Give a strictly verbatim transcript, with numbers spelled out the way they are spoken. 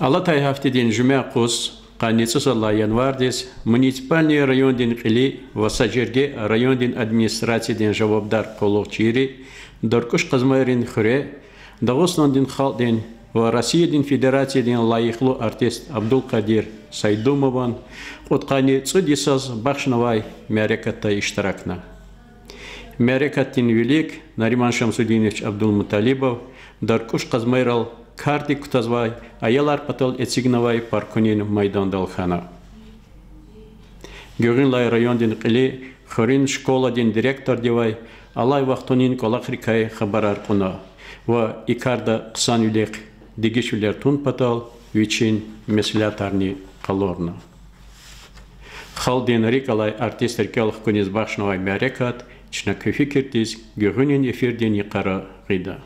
Алатай гьафтедин жуьмя юкъуз, къанни цӀусад лагьай январдиз, муниципальный райондин кьили ва са жерге райондин администрациядин жавабдар къуллугъчийри Даркуш Къазмайрин хуьре Дагъустандин халкьдин ва Россиядин Федерациядин лайихлу артист Абдулкъадир Сайдумован кьудкъанни цӀуд йисаз бахшнавай мярекатда иштиракна. Мярекатдин вилик Нариман Шамсудинович Абдулмуталибов Даркуш Къазмайрал кардик кутазвай аялар патал эцигнавай паркунин майдандал хьана. Гуьгъуьнлай райондин кьили хуьруьн школадин директордивай алай вахтунин кӀвалахрикай хабарар кьуна ва и карда хъсанвилихъ дегишвилер тун патал вичин меслятарни къалурна. Халкьдин рикӀ алай артист рикӀел хкуниз бахшнавай мярекат чна куь фикирдиз гуьгъуьнин эфирдин йикъара гъида.